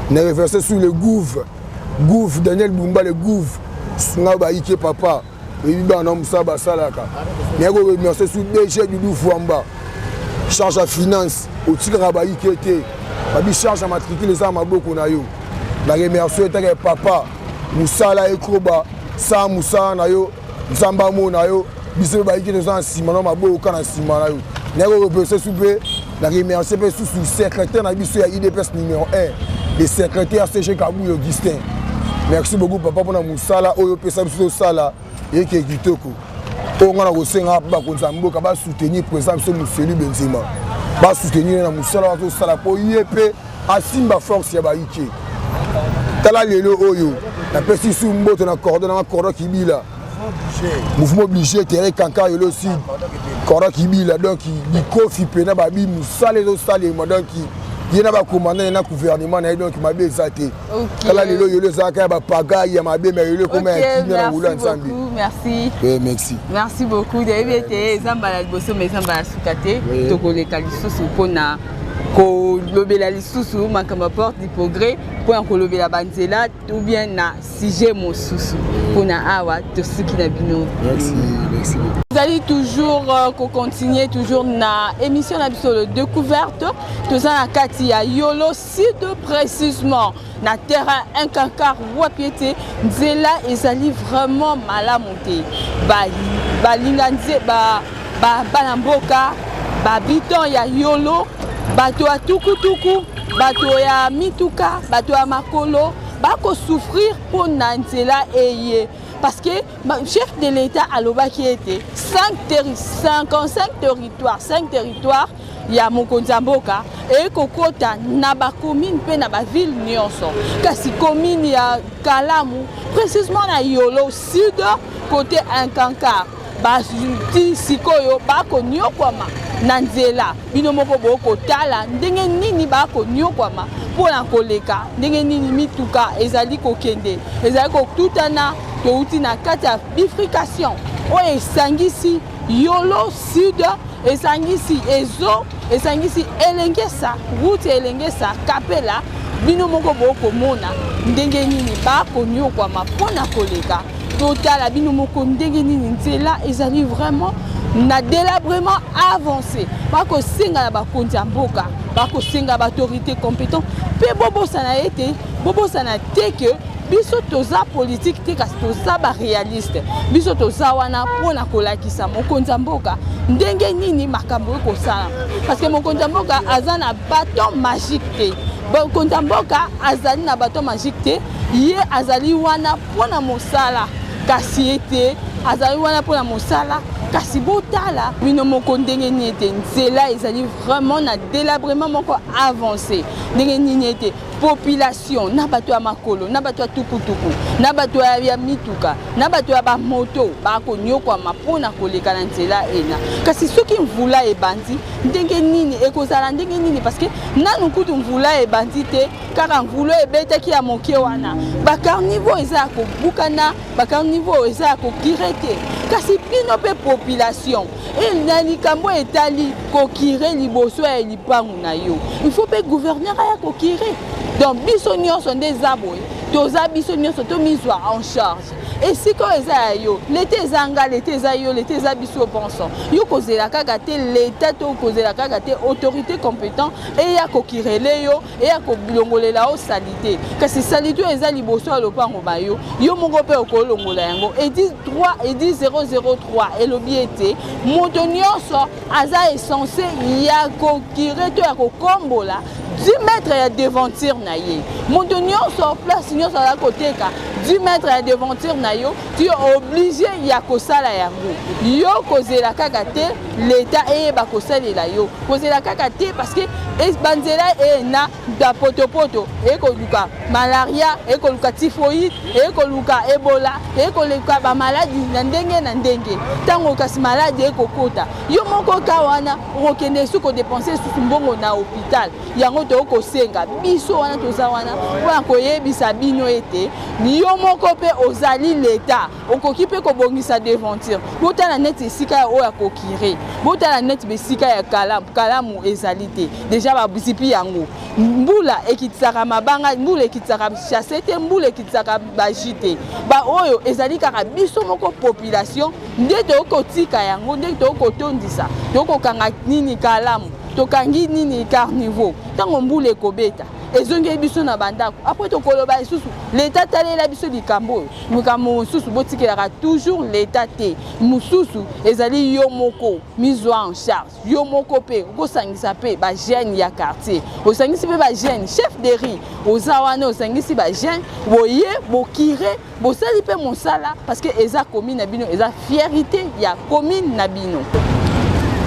Na remercier sur le gouv Daniel Bumba, le gouv sunga bayike papa, oyebi bana mosala basalaka. Naye koremercier sur DG Dudu Fwamba, charge ya finance, otikaka bayike te, babi charge ya matricule eza na maboko na yo. Na remercier etaka papa, mosala ekoba sa mosala na yo, Nzambe amona yo. Biso mpe bayiki toza na nsima na maboko na nsima na yo. Naye koremercier su mpe, na remercier mpe susu secrétaire na biso ya UDPS numéro 1, le secrétaire CG Kabuya Augustin. Merci beaucoup papa mpona mosala oyo opesa biso tosala, eke kitoko. Oyo nga na kosenga, bakonzi ya mboka basoutenir président biso Moselu Benzema, basoutenir na mosala bazosala mpo ye mpe asimba force ya bayike. Tala lelo oyo napesi su mboto na cordon nanga, cordon Kibila, mouvement obligé, terrain Kanka, Yolo Sud, cordon Kibila. Donc likofi mpena babi mosala ezosalema, donc ye na bacommandant ye na gouvernement na ye, donc mabe eza te. Tala lelo Yolo ezalaka ya bapagai ya mabe, mais yolo ekoma ya kimia na ngolu ya Nzambe. Merci. Merci. Merci beaucoup. Toyebi ete eza mbala liboso, mais eza mbala suka te. Tokoleka lisusu mpona kolobela lisusu makambo ya Porte du progrès, mpona kolobela banzela ou bien na sujet mosusu. Mpona awa tosuki na bino. Merci, merci beaucoup. Vous toujours kocontinue toujours na émission na biso le découverte. Toza na kati ya Yolo Sud, précisément na terrain Nkankar, wapi ete nzela ezali vraiment malamu te. Balinga nze bana mboka, bahabitant ya Yolo, bato ya tukutuku, bato ya mituka, bato ya makolo bakosouffrir mpo na nzela eye. Parce que chef de l'État alobaki ete 55 territoires, 5 territoires ya mokonzi ya mboka ekokota na bacommune mpe na baville nyonso. Kasi commune ya Kalamu, précisément na Yolo Sud, côté Nkankar, bati sikoyo bakonyokwama na nzela. Bino moko bokotala ndenge nini bakonyokwama mpo na koleka, ndenge nini mituka ezali kokende, ezali kotutana. Touti na kati ya bifurcation oyo esangisi Yolo Sud, esangisi Ezo, esangisi Elengesa, route Elengesa Kapela. Bino moko bokomona ndenge nini bakonyokwama mpo na koleka. Totala bino moko ndenge nini nzela ezali vraiment na délabrement avancé. Bakosenga na bakonzi ya mboka, bakosenga baautorité compétent mpe bobosana ete, bobosana te ke biso toza politique te, kasi toza baréaliste. Biso toza wana mpona kolakisa mokonzi ya mboka ndenge nini makambo ekosala, parce que mokonzi ya mboka aza na bâton magique te. Mokonzi ya mboka azali na bâton magique te. Ye azali wana mpona mosala, kasi ete azali wana mpona mosala. Kasi botala bino moko ndenge nini ete nzela ezali vraiment na délabrement moko avancé, ndenge nini ete population na bato ya makolo, na bato ya tukutuku, na bato ya mituka, na bato ya bamoto bakonyokwama mpona koleka na nzela ena. Kasi soki mvula ebandi, ndenge nini ekozala? Ndenge nini? Parce que nanu kutu mvula ebandi te, kaka mvula ebetaki ya moke wana, bacaniveau eza ya kobukana, bacaniveau eza ya kocurer te. Kasi bino mpe population, na likambo etali kocurer liboso ya lipangu na yo, il faut mpe gouverneur aya kocurer. Donc biso nyonso nde eza boye, toza biso nyonso tomizwa en charge. Esika oyo eza ya yo, leta eza nga, leta eza yo, leta eza biso bonso. Yo kozela kaka te leta to kozela kaka te autorité compétent eya kocurele yo, eya kolongolela yo saleté. Kasi saleté oyo eza liboso ya lopango bayo, yo moko mpe okolongola yango. Édit 3, édit 003 elobi ete moto nyonso aza censé ya kocurer to ya kokombola 10 mètres ya devanture na ye. Moto nyonso, place nyonso aza koteka, 10 mètres ya devanture na yo, tu es obligé ya kosala yango. Yo kozela kaka te leta eyeba kosalela yo, kozela kaka te, parce que banzela ena ya potopoto ekoluka malaria, ekoluka typhoïde, ekoluka Ebola, ekoluka bamaladi na ndenge na ndenge. Ntango kasi maladi ekokota, yo moko ka wana okokende esu kodépenser susu mbongo na hôpital. Yango tokosenga, biso wana toza wana mpona koyebisa bino ete yo moko mpe ozali leta, okoki mpe kobongisa devanture. Botala neti esika oyo ya kocurer, botala neti besika ya Kalamu. Kalamu ezali te, déjà bazipi yango. Mbula ekitisaka mabanga, mbula ekitisaka chase te, mbula ekitisaka baji te. Baoyo ezali kaka biso moko population nde tokotika yango, nde tokotondisa, tokokanga nini Kalamu, tokangi nini caniveau. Ntango mbula ekobeta, ezongeli biso na bandako. Après tokoloba lisusu leta talela biso likambo oyo. Likambo mosusu, botikelaka toujours leta te. Mosusu ezali yo moko mizwa en charge, yo moko mpe okosangisa mpe bajeune ya quartier, osangisi mpe bajeune, chef de rue oza wana, osangisi bajeune boye, bocurer, bosali mpe mosala, parce que eza commune na bino, eza fierté ya commune na bino.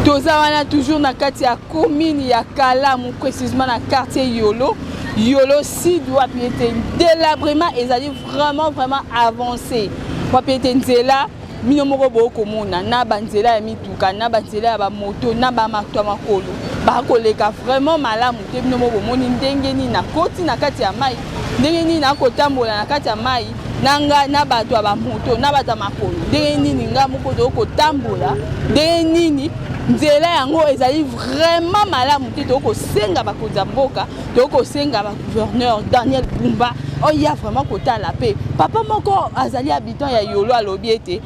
Toza wana toujours na kati ya commune ya Kalamu, précisément na quartier Yolo, Yolo Sud, wapi ete délabrement ezali vraiment vraiment avancé, wapi ete nzela, bino moko bokomona, na banzela ya mituka, na banzela ya bamoto, na bamato ya makolo bakoleka vraiment malamu te. Bino moko bomoni ndenge nini nakoti na kati ya mai, ndenge nini nakotambola na kati ya mai na nga na bato ya bamoto, na bato ya makolo, ndenge nini nga moko tokotambola, ndenge nini nzela yango ezali vraiment malamu te. Tokosenga bakonzi ya mboka, tokosenga bagouverneur Daniel Bumba oya vraiment kotala. Mpe papa moko azali habitant ya Yolo alobi ete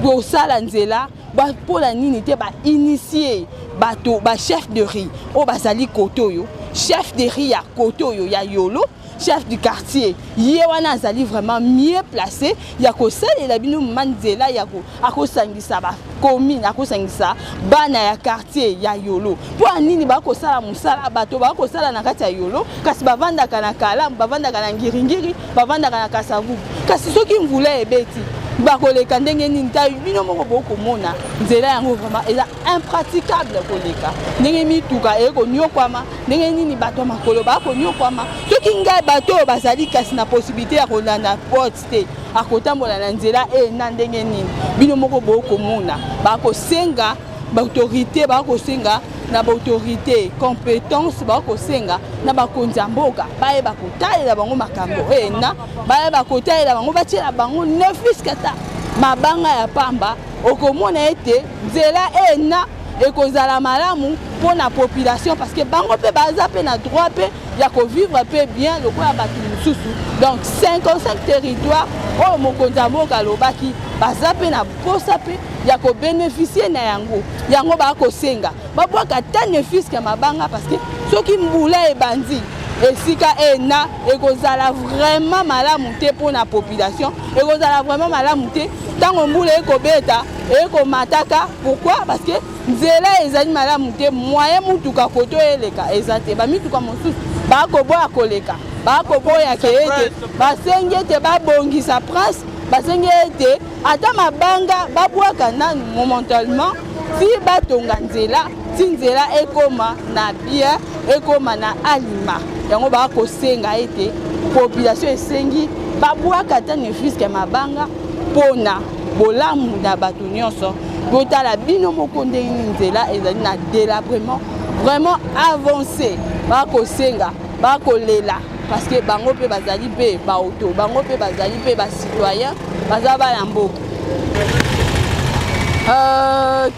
kosala nzela mpola nini te, bainitier bato, bachef de rue oyo bazali kote oyo, chef de rue ya kote oyo ya Yolo, chef du quartier, ye wana azali vraiment mieux placé ya kosalela bino ma nzela, ya akosangisa bacommune, akosangisa bana ya quartier ya Yolo. Mpo ya nini bakosala mosala? Bato bakosala na kati ya Yolo, kasi bavandaka na Kalamu, bavandaka na Ngiringiri, bavandaka na Kasavubu. Kasi soki mvula ebeti, Bakoleka ndenge nini? Ta bino moko bokomona nzela yango vraiment eza impraticable koleka. Ndenge mituka eye konyokwama, ndenge nini bato ya makolo bakonyokwama. Soki ngai bato oyo bazali kasi na possibilité ya kolanda porte te, akotambola na nzela e na ndenge nini? Bino moko bokomona bakosenga baautorité, bakosenga na baautorité compétence, bakosenga na bakonzi ya mboka bayeba kotalela bango makambo ena, bayeba kotalela bango, batiela bango ne fût-ce que ata mabanga ya pamba. Okomona ete nzela ena ekozala malamu mpona population, parce que bango mpe baza mpe na droit mpe ya kovivre mpe bien lokola bato mosusu. Donc 55 territoire oyo mokonzi ya mboka alobaki, baza mpe na posa mpe ya kobénéficier na yango. Yango bakosenga babwaka ata ne fût-ce que mabanga, parce que soki mbula ebandi esika ena, ekozala vraiment malamu te mpona population, ekozala vraiment malamu te. Ntango mbula ekobeta, ekomataka. Pourquoi? Parce que nzela ezali malamu te, moyen mutuka koto eleka eza te. Bamituka mosusu bakoboya koleka, bakoboya ke ete basengi ete babongisa prince, basengi ete ata mabanga babwaka nanu momentanément ti batonga nzela, ti nzela ekóma na bien, ekóma na alima. Yango bakosenga ete population esengi babwaka ata ne fût-ce que mabanga mpona bolamu na bato nyonso. Botala bino moko ndenge nini nzela ezali na délabrement vraiment avancé. Bakosenga, bakolela, parce que bango mpe bazali mpe baoto, bango mpe bazali mpe bacitoyen, baza bana mboka.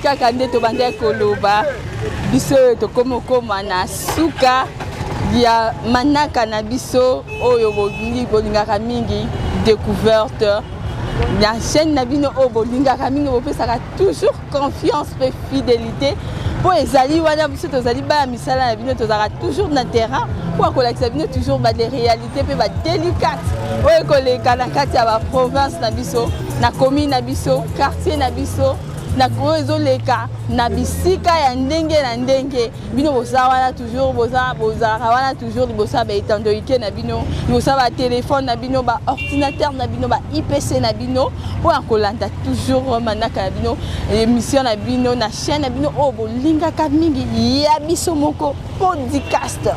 Kaka nde tobandaki koloba, biso oyo tokómi okóma na suka ya manaka na biso oyo bolingaka mingi, découverte na chaîne na bino oyo bolingaka mingi, bopesaka toujours confiance mpe fidélité, mpo ezali wana. Biso tozali baya misala na bino, tozalaka toujours na terrain mpo akolakisa bino toujours bade réalité mpe badélicate oyo ekoleka na kati ya baprovince na biso, na commune na biso, quartier na biso, na oyo ezoleka na bisika ya ndenge na ndenge. Bino boza wana toujours, bozalaka wana toujours liboso ya baetandoike na bino, liboso ya batelefone na bino, baordinateur na bino, ba ipc na bino, mpona kolanda toujours manaka na bino, émission na bino na chaîne na bino oyo bolingaka mingi, ya biso moko podcast,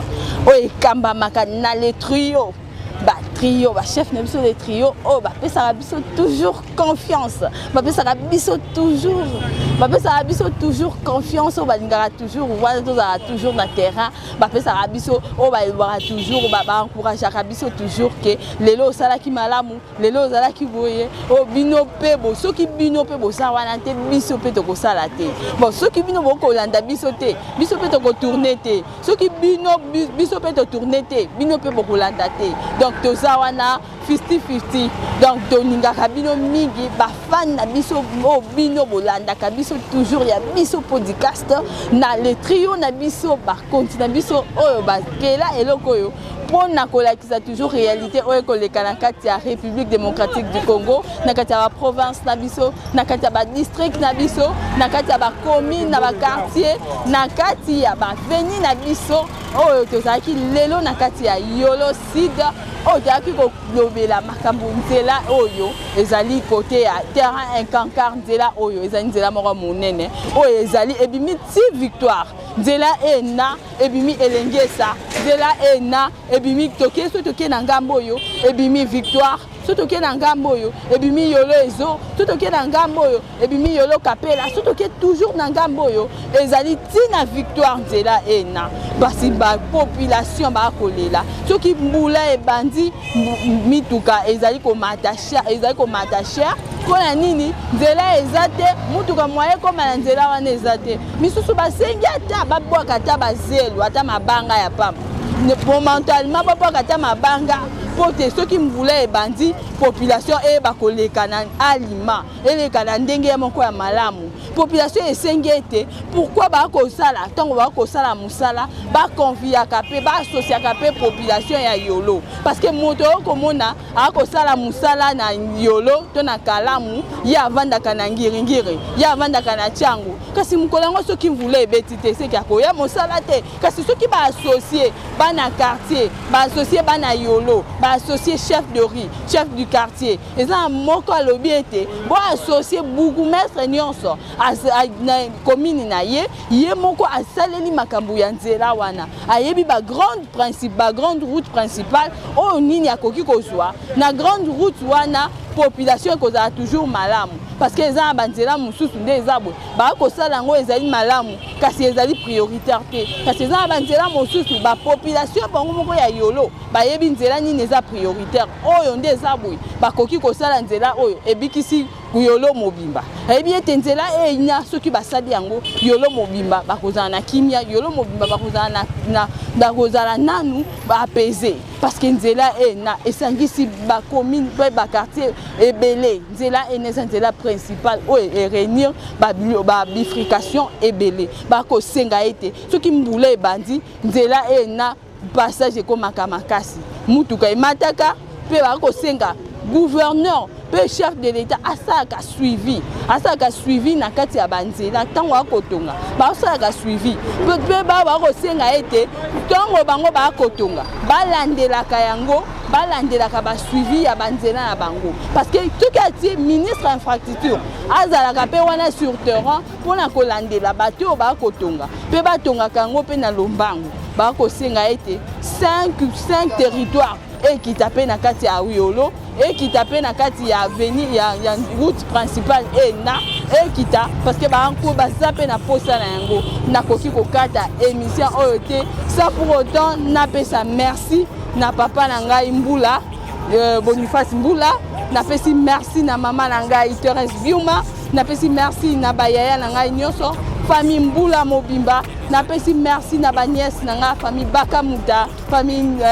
oyo ekambamaka na le trio, batrio, bachef na biso, le trio oyo bapesaka biso toujours confiance, bapesaka biso toujours confiance, oyo balingaka toujours wana tozalaka toujours na terrain, bapesaka biso, oyo balobaka toujours, baencourageaka biso toujours ke lelo osalaki malamu, lelo ozalaki boye. Oyo bino mpe bo, soki bino mpe bosala wana te, biso mpe tokosala te. Bon, soki bino bokolanda biso te, biso mpe tokotourne te. Soki bino, biso mpe totourne te, bino mpe bokolanda te. Donc toza wana 50-50. Donc tolingaka bino mingi, bafan na biso oyo bino bolandaka biso toujours, ya biso podcast na le trio na biso, bakonti na biso oyo bakela eloko oyo mpona kolakisa toujours réalité oyo ekoleka na kati ya République démocratique du Congo, na kati ya baprovince na biso, na kati ya badistrict na biso, na kati ya bacommune, na baquartier, na kati ya baavenue na biso. Oyo tozalaki lelo na kati ya Yolo Sud, oyo toyaki kolobela makambo nzela oyo ezali kote ya terrain Inkankar. Nzela oyo ezali nzela moko monene oyo ezali ebimi ti Victoire, nzela ena ebimi Elengesa, nzela ena ebimi toke so toke na ngambo oyo ebimi Victoire, so toke na ngambo oyo ebimi Yolo Ezo, so toke na ngambo oyo ebimi Yolo Kapela, so toke toujours na ngambo oyo ezali ntina Victoire. Nzela ena basi bapopulation bakolela soki mbula ebandi, mituka ezali komata cher, ezali komata cher. Mpona nini? Nzela eza te, mutuka moyen ekóma na nzela wana eza te. Misusu basengi ata babwaka ata bazelo, ata mabanga ya pamba, momentanément babwaka ata mabanga, mpo te soki mbula ebandi, population eyeba koleka na alima, eleka na ndenge moko ya malamu. Population esengi ete pourquoi bakosala ntango bakosala mosala, baconfiaka mpe baasosiaka mpe population ya Yolo, parce que moto oyo komona akosala mosala na Yolo to na Kalamu, ye avandaka na Ngiringiri, ye avandaka na Tshangu. Kasi mokolo yango soki mvula ebeti te, seki akoya mosala te. Kasi soki baassocier bana quartier, baassocier bana Yolo, baassocier chef de rue, chef du quartier, eza na moko alobi ete boassocier bourgmestre nyonso na commune na ye, ye moko asaleli makambo ya nzela wana, ayebi bagrande principe, bagrande route principale oyo nini akoki kozwa na grande route wana, population ekozala toujours malamu. Parce que eza na banzela mosusu nde eza boye, bakosala yango, ezali malamu, kasi ezali prioritaire te. Kasi eza na banzela mosusu, bapopulation bango moko ya Yolo bayebi nzela nini eza prioritaire. Oyo nde eza boye, bakoki kosala nzela oyo ebikisi Yolo mobimba. Ayebi ete nzela enya, soki basali yango, Yolo mobimba bakozala na kimia, Yolo mobimba bakozala na bakozala nanu baapaisé, parce que nzela ena esangisi bacommune mpe baquartier ebele. Nzela ena eza nzela principale oyo eréunir babifurcation ebele. Bakosenga ete soki mbula ebandi, nzela ena passage ekomaka makasi, mutuka emataka. Mpe bakosenga gouverneur mpe chef de l'État asalaka suivi, asalaka suivi na kati ya banzela. Ntango akotonga, basalaka suivi. Mpe bakosenga ete ntango bango bakotonga, balandelaka yango, balandelaka basuivi ya banzela na bango, parce que soki atie ministre infrastructure, azalaka mpe wana sur terrain mpona kolandela bato oyo bakotonga, mpe batongaka yango mpe na lombango. Bakosenga ete 5 territoire ekita mpe na kati ya Yolo, ekita mpe na kati ya avenue ya route principale ena, ekita, parce que banko baza mpe na posa na yango. Nakoki kokata émission oyo te sans pour autant napesa merci na papa na ngai Mbula, Boniface Mbula. Napesi merci na mama na ngai Thérèse Biuma. Napesi merci na bayaya na ngai nyonso, famille Mbula mobimba. Napesi merci na banièce na ngai, famille Bakamuta, famille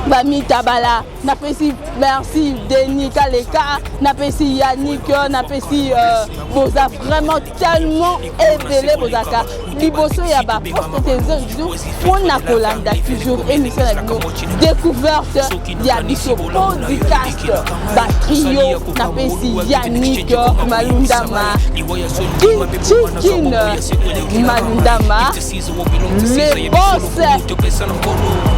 Bamitabala. Napesi merci Denis Kaleka, napesi Yannick, napesi boza vraiment tellement ebele, bozalaka liboso ya baposte télévision mpona kolanda toujours émission na bino Découverte ya biso podcast, batrio. Napesi Yannick Malundama, Chikin Malundama, le boss,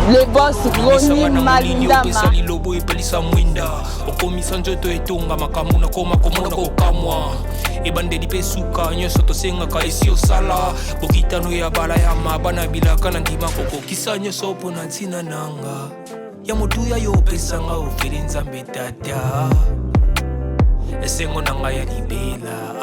le boss Roni Malundama. Lilobo epelisa mwinda, okomisa nzoto etonga makambo, nakoma komona kokamwa. Ebandeli mpe suka, nyonso tosengaka esi osala. Bokitano ya bala ya mabana bilaka na ndima kokokisa nyonso mpo na ntina nanga ya motuya yo opesanga ofeli. Nzambe Tata, esengo na ngai ya libela.